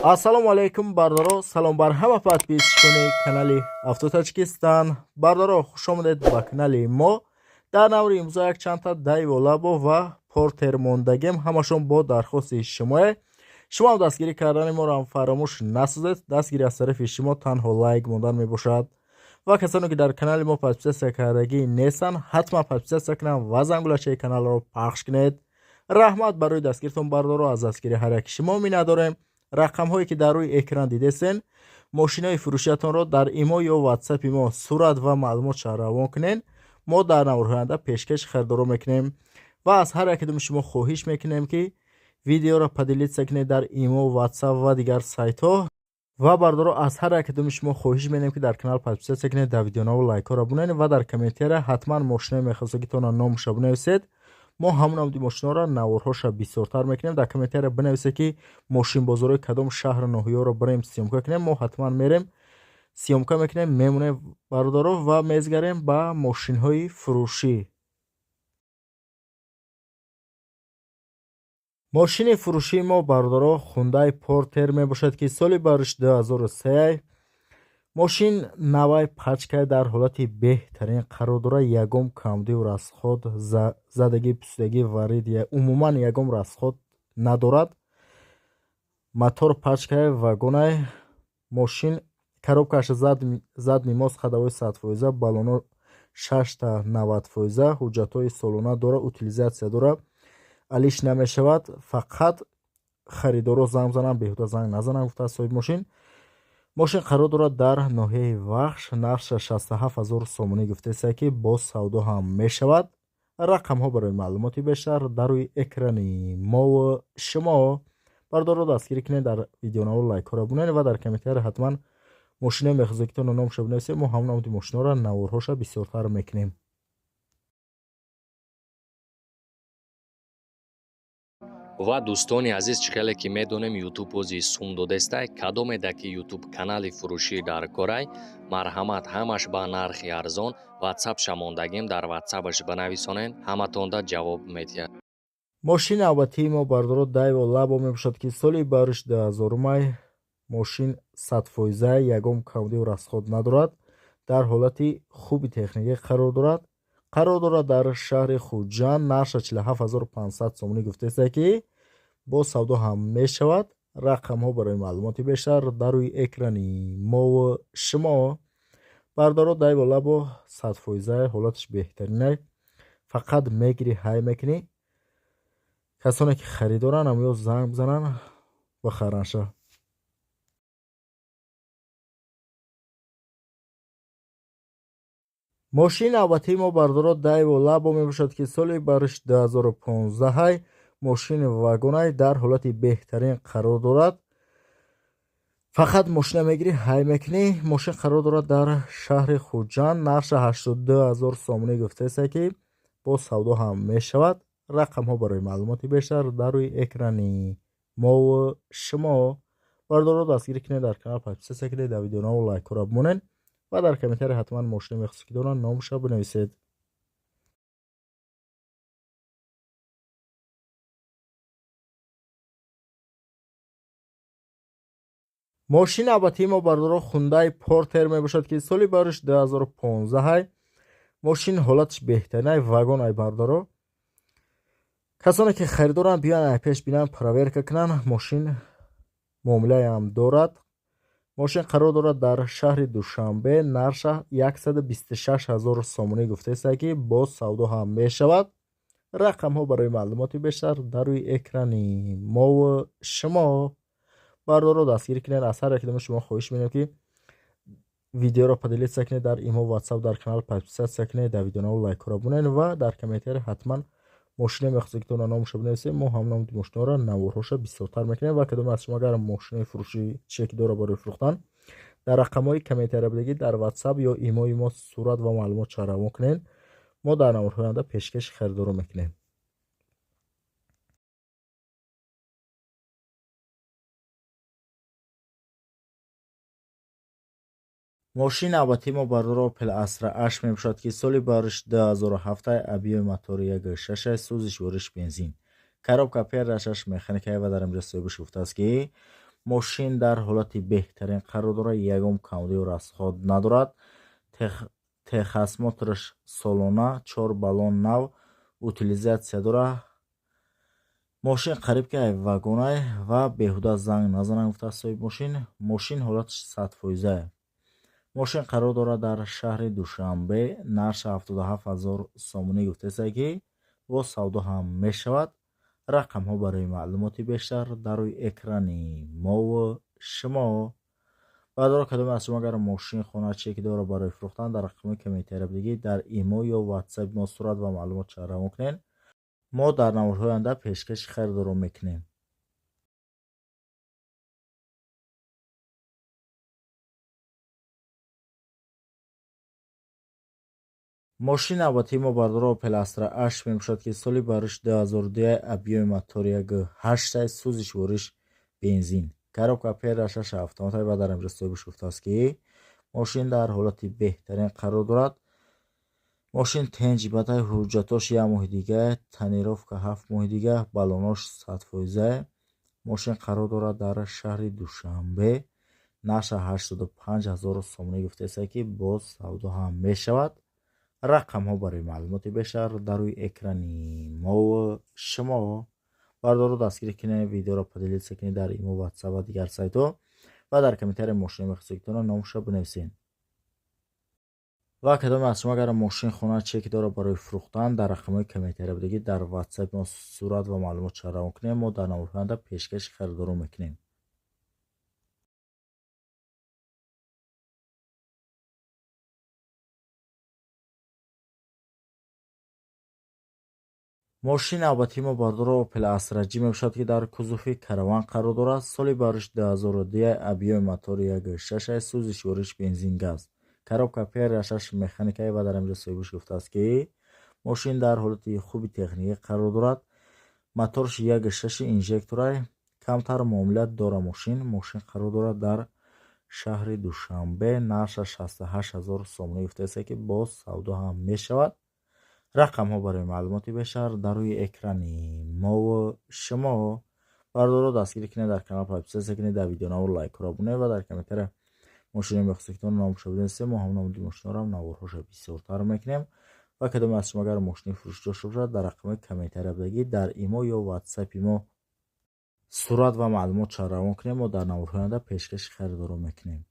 Ассалому алайкум, бардаро, салом бар ҳама подписчикони канали Авто Таҷикистон. Бардаро, хуш омадед ба канали мо. Дар наври имрӯза якчандта Дайво Лабо ва Портер мондагем, ҳамашон бо дархости шумое. Шумо ҳам дастгирӣ кардани моро ҳам фаромӯш насозед. Дастгирӣ аз тарафи шумо танҳо лайк мондан мебошад. Ва касоне ки дар канали мо подписаться кардагӣ нестанд, ҳатман подписаться кунанд ва зангулачаи каналро пахш кунед. Раҳмат барои дастгиритон, бардаро, аз дастгирии ҳар яки шумо миннатдорем. Рақамҳое ки дар рӯи экран дидесен, мошинои фурӯшиятонро дар имо ё ватсапи мо сурат ва маълумотша равон кунед. Мо дар наворҳои оянда пешкаши харидоро мекунем ва аз ҳар якидуми шумо хоҳиш мекунем, ки видеоро поделиться кунед дар имо, ватсап ва дигар сайтҳо. Ва бардаро, аз ҳар якидуми шумо хоҳиш менем, ки дар канал подписаться кунед, дар видеонаву лайкҳоро бунед ва дар комментария ҳатман мошинои мехостагитонро номаша бинависед. Мо ҳамон намуди мошиноро наворҳоша бисёртар мекунем. Дар комментария бинависед, ки мошинбозорҳои кадом шаҳру ноҳияро бирем съёмка кунем. Мо ҳатман мерем, съёмка мекунем, мемонем, бародаро, ва мезгарем ба мошинҳои фурӯшӣ. Мошини фурӯшии мо, бародаро, Хундай Портер мебошад, ки соли бариш 2003. Мошин навай, пачкай, дар ҳолати беҳтарин қарор дорад. Ягон камдиву расход, задагӣ, пусидагӣ, варид, умуман ягон расход надорад. Мотор пачкай, вагонай. Мошин коробкаш задний мост, ходовой 100%, баллоно шашта 90%, ҳуҷҷатҳои солона дорад, утилизация дорад, алиш намешавад. Фақат харидоро занг зананд, беҳуда занг назананд, гуфтааст соҳиби мошин. Мошин қарор дорад дар ноҳияи Вахш, нархша 67 ҳазор сомонӣ гуфтеста, ки боз савдо ҳам мешавад. Рақамҳо барои маълумоти бештар дар рӯи экрани мову шумо. Бародаро, дастгирӣ кунед, дар видеонавор лайкҳоро бунед ва дар комментария ҳатман мошинои мехозагитонро номаша бинависед. Мо ҳамон намуди мошиноро наворҳоша бисёртар мекунем. Ва дӯстони азиз, чӣ хеле ки медонем, Ютуб ози сум додестай. Кадомеда ки Ютуб канали фурӯшӣ дар корай, марҳамат, ҳамаш ба нархи арзон. Ватсапша мондагем, дар ватсапаш бинависонед, ҳаматонда ҷавоб медиҳад. Мошини навбатии мо, бародаро, Дайво Лабо мебошад, ки соли бариш 2000. Мошин 100%, ягон камдиву расход надорад, дар ҳолати хуби техникӣ қарор дорад. Қарор дорад дар шаҳри Хуҷанд, нархша 47 500 сомонӣ гуфтеста, ки боз савдо ҳам мешавад. Рақамҳо барои маълумоти бештар дар рӯи экрани мову шумо. Бародаро, Дайво Лабо 100%, ҳолаташ беҳтаринай. Фақат мегирӣ, ҳай мекунӣ. Касоне ки харидоранд, ҳамё занг бизананд, бихаранша. Мошини навбатии мо, бародаро, Дайво Лабо мебошад, ки соли бариш 2015. Мошини вагонай, дар ҳолати беҳтарин қарор дорад. Фақат мошина мегирӣ, ҳай мекунӣ. Мошин қарор дорад дар шаҳри Хуҷанд, нархша 82 ҳазор сомонӣ гуфтеста, ки боз савдо ҳам мешавад. Рақамҳо барои маълумоти бештар дар рӯи экрани мову шумо. Бародаро, дастгирӣ кунед, дар канал подписаться кунед, дар видеонаву лайкҳоро бимонед ва дар комментария ҳатман мошинои мехостед ки доранд, номаша бинависед. Мошини навбатии мо, бародаро, Хундай Портер мебошад, ки соли бариш 2015. Мошин ҳолаташ беҳтаринай, вагон ай. Бародаро, касоне ки харидоранд, биёянд, ай пеш бинанд, проверка кунанд. Мошин муомилаам дорад. Мошин қарор дорад дар шаҳри Душанбе, нархша 126 ҳазор сомонӣ гуфтеста, ки боз савдо ҳам мешавад. Рақамҳо барои маълумоти бештар дар рӯи экрани мову шумо. Бародаро, дастгирӣ кунед. Аз ҳар якидуми шумо хоҳиш менем, ки видеоро поделиться кунед дар имо, ватсап, дар канал подписаться кунед, дар видеонаву лайкҳоро бунед ва дар комментария ҳатман мошинои мехостагитонро номаша бинависед. Мо ҳам намуди мошиноро наворҳоша бисёртар мекунем. Ва кадоме аз шумо агар мошинои фурӯшӣ чие ки дорад барои фурӯхтан, дар рақамҳои комментария будагӣ дар ватсап ё имои мо сурат ва маълумотша равон кунед. Мо дар наворҳои оянда пешкаши харидоро мекунем. Мошини навбатии мо, бародаро, Опел Астра H мебошад, ки соли бариш 2007, объёми мотори 1,6, сӯзишвориш бензин, коробка передачаш механикае. Ва дар инҷо соҳибаш гуфтааст, ки Мошин дар ҳолати беҳтарин қарор дорад, ягон камбудию расход надорад. Техосмотраш солона, 4 баллон нав, утилизатсия дорад. Мошин қариб ки вагонай ва беҳуда занг назананд, гуфтааст соҳиби мошин. Мошин ҳолаташ 100%. Мошин қарор дорад дар шаҳри Душанбе, нархи 77 000 сомонӣ гуфтааст ки бо савдо ҳам мешавад. Рақамҳо барои маълумоти бештар дар рӯи экрани мову шумо. Бародаро, кадоме аз шумо агар мошин, хона, чие ки дорад барои фурӯхтан, дар рақамҳои комментария дар имо ё ватсап мо сурат ва маълумот равон кунед. Мо дар наворҳои оянда пешкаши харидорон мекунем. Мошини навбатии мо бародаро Opel Astra H мебошад ки соли бариш 2002, объёми мотор 1.8, сӯзишвориш бензин. Коробка P6 автомат ва дар инҷо соҳибаш гуфтааст ки мошин дар ҳолати беҳтарин қарор дорад. Мошин тенҷ бадай, ҳуҷҷатош 1 моҳи дига, тонировка 7 моҳи дига, баллонош 100%. Мошин қарор дорад дар шаҳри Душанбе, нархи 85 000 сомонӣ гуфтааст ки боз савдо ҳам мешавад. Рақамҳо барои маълумоти бештар дар рӯи экрани мову шумо. Бародаро, дастгирӣ кунед, видеоро поделиться кунед дар имо, ватсап ва дигар сайтҳо ва дар комментария мошини мехостагитонро номашро бинависед. Ва кадоме аз шумо агар мошин, хона, чие ки дорад барои фурӯхтан, дар рақамҳои комментария будагӣ дар ватсап мо сурат ва маълумот равон кунем. Мо дар наворҳои оянда пешкаши харидорон мекунем. Мошини навбатии мо бародаро Opel Astra G мебошад ки дар кузови караван қарор дорад. Соли бариш 2002, объёми мотор 1.6, сӯзишвориш бензин газ. Коробка P6 механика ва дар инҷо соҳибаш гуфтааст ки мошин дар ҳолати хуби техникӣ қарор дорад. Моторш 1.6 инжекторай, камтар муомилат дора мошин. Мошин қарор дорад дар шаҳри Душанбе, нархаш 68 000 сомонӣ гуфтааст ки боз савдо ҳам мешавад. Рақамҳо барои маълумоти бештар дар рӯи экрани мову шумо. Бародаро, дастгирӣ кунед, дар канал подписаться кунед, дар видеонавор лайкҳоро бунед ва дар комментария мошини мехостагитон номашро бинависед. Мо ҳам намуди мошинҳоро наворҳоша бисёртар мекунем. Ва кадоме аз шумо агар мошини фурӯш дошта бошад, дар рақамҳои комментария будагӣ дар имо ё ватсапи мо сурат ва маълумот равон кунем. Мо дар наворҳои оянда пешкаши харидорон мекунем.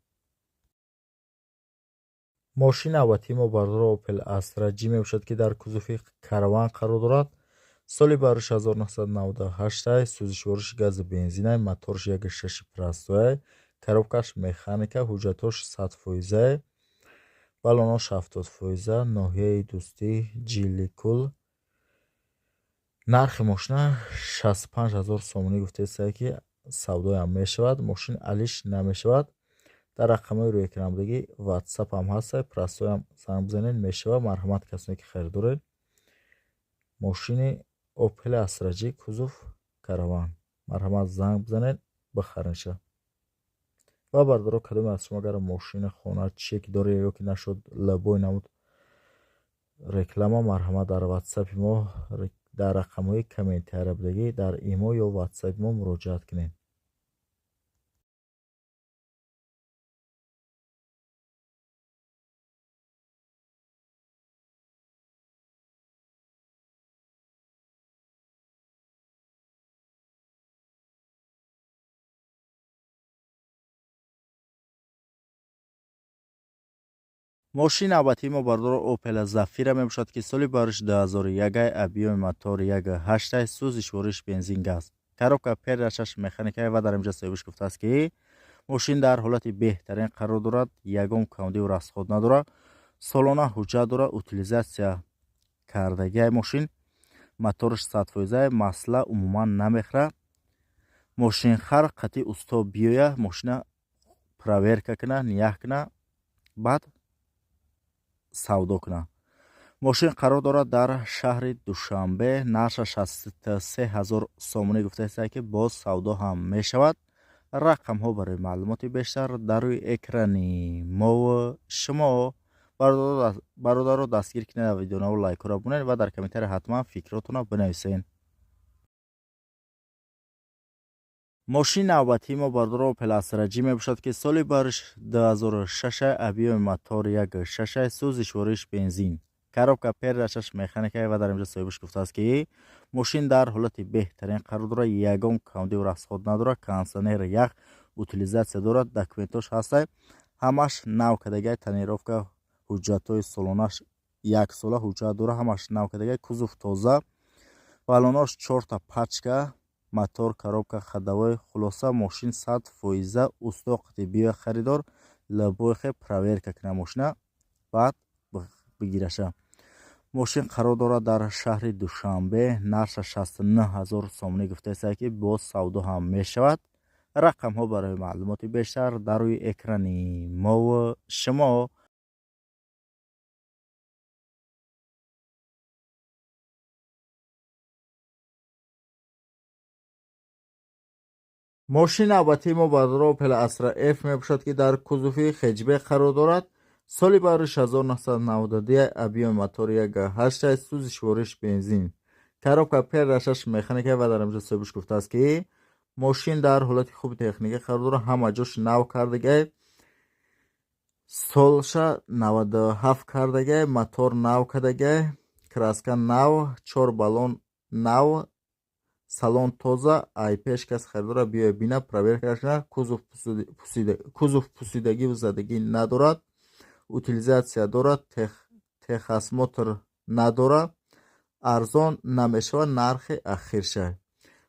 Мошини навбатии мо бародаро Opel Astra G мебошад ки дар кузови караван қарор дорад. Соли бариш 1998, сӯзишвориши гази бензинай, моторш 1.6 простой, коробкаш механика, ҳуҷҷатош 100%, баллонош 70%, ноҳияи Дӯстӣ, Ҷилликул. Нархи мошина 65 000 сомонӣ гуфтааст ки савдоям мешавад. Мошин алиш намешавад. Дар рақамҳои рӯи экран будагӣ ватсап ҳам ҳаст, простойам занг бизанед мешавад. Марҳамат касоне ки харидоред. Мошини Opel Astra G кузов караван. Марҳамат занг бизанед, бихаренша. Ва бародаро, кадоме аз шумо агар мошини, хона, чие ки доред ё ки нашуд лабой намуд реклама, марҳамат дар ватсапи мо дар рақамҳои комментария будагӣ дар имо ё ватсапи мо муроҷиат кунед. Мошини навбатии мо бародаро Opel Zafira мебошад ки соли бариш 2001, объёми мотор 1.8, сӯзишвориш бензин газ. Коробка P6 механика ва дар инҷо соҳибаш гуфтааст ки мошин дар ҳолати беҳтарин қарор дорад, ягон камбудию расход надорад, солона ҳуҷҷат дорад, утилизатсия кардагиай мошин, моторш 100%, масла умуман намехӯрад. Мошинхар қатъи усто биёя, мошина проверка кунад, нигаҳ кунад, баъд савдо кунад. Мошин қарор дорад дар шаҳри Душанбе, нархаш 63 000 сомонӣ гуфтааст ки боз савдо ҳам мешавад. Рақамҳо барои маълумоти бештар дар рӯи экрани мову шумо. Бародаро, дастгир кунед, видеонавор лайкҳоро бунед ва дар комментария ҳатман фикротонро бинависед. Мошини навбатии мо бардоро Opel Astra G мебошад, ки соли бариш 2006, объёми мотор 1,6, сӯзишвориш бензин, коробка передачаш механика. Ва дар инҷо соҳибаш гуфтааст, ки мошин дар ҳолати беҳтарин қарор дорад, ягон камдиву расход надорад, кондитсионер, ях, утилизация дорад, документош ҳастай, ҳамаш нав кардагай, тонировка, ҳуҷҷатҳои солонаш, як сола ҳуҷҷат дорад, ҳамаш нав кардагай, кузов тоза, балонош чорта пачка, мотор, коробка, ходовой. Хулоса, мошин 100%. Усто қати биёя, харидор любой хе проверка кунад мошина, баъд бигираша. Мошин қарор дорад дар шаҳри Душанбе, нархаш 69 000 сомонӣ гуфтааст, ки боз савдо ҳам мешавад. Рақамҳо барои маълумоти бештар дар рӯи экрани мову шумо. Мошини навбатии мо бардоро Opel Astra F мебошад, ки дар кузови хэтчбек қарор дорад. Соли бариш 1992, объёми мотори 1,8, сӯзишвориш бензин, коробка передачаш механика. Ва дар инҷо соҳибаш гуфтааст, ки мошин дар ҳолати хуби техникӣ қарор дорад, ҳама ҷош нав кардагай, солша 97 кардагай, мотор нав кардагай, краска нав, чор баллон нав, салон тоза. Ай пеш кас харидора биёя, бина, проверка кунад. Кузов пусидагиву задагӣ надорад, утилизация дорад, техосмотр надорад. Арзон намешавад, нархи ахирша.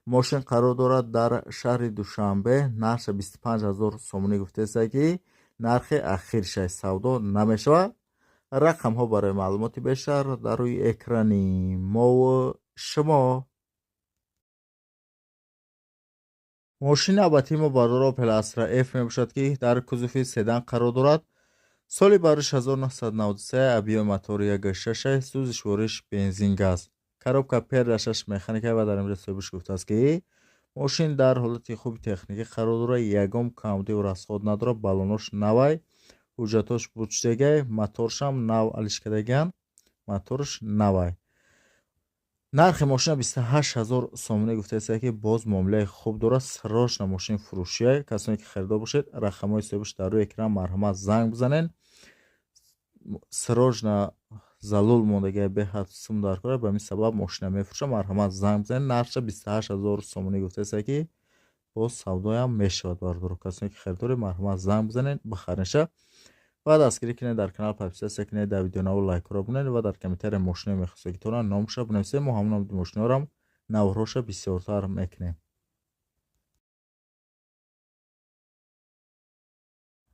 Мошин қарор дорад дар шаҳри Душанбе, нархша 25 000 сомонӣ гуфтааст, ки нархи ахирша, савдо намешавад. Рақамҳо барои маълумоти бештар дар рӯи экрани мову шумо. Мошини навбатии мо бардоро Opel Astra F мебошад, ки дар кузови седан қарор дорад. Соли бариш 1993, объёми мотори 1,6, сӯзишвориш бензин, газ, коробка передачаш механика. Ва дар инҷо соҳибаш гуфтааст, ки мошин дар ҳолати хуби техникӣ қарор дорад, ягон камбудиву расход надорад, баллонош навай, ҳуҷҷатош бучдагай, моторшам нав алиш кардаган, моторш навай. Нархи мошина 28 000 сомонӣ гуфтааст, ки боз муомилаи хуб дорад. Срочно мошин фурӯшия. Касоне ки харидор бошед, рақамҳои соҳибаш дар рӯи экран, марҳамат, занг бизанед. Срочно залул мондагиа, беҳад сум дар кора, ба ҳамин сабаб мошина мефурӯшад. Марҳамат, занг бизанед. Нархша 28 000 сомонӣ гуфтааст, ки боз савдоям мешавад. Бардоро, касоне ки харидоред, марҳамат, занг бизанед, бихаренша ва дастгирӣ кунед, дар канал подписаться кунед, дар видеонавор лайкҳоро бинед ва дар комментария мошиное мехостагитонро номша бинависед. Мо ҳамон мошиноро наворҳоша бисёртар мекунем.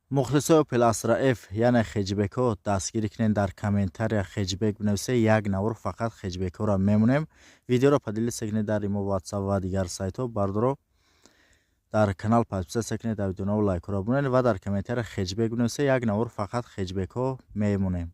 Мухлисои Opel Astra F, яъне хэтчбекҳо, дастгирӣ кунед, дар комментария хэтчбек бинависед, як навор фақат хэтчбекҳоро мемонем. Видеоро поделиться кунед дар имо, WhatsApp ва дигар сайтҳо. Бардоро, дар канал подписаться кунед, дар видеонавор лайкҳоро бинед ва дар комментария хэтчбек бинависед, як навор фақат хэтчбекҳо мемонем.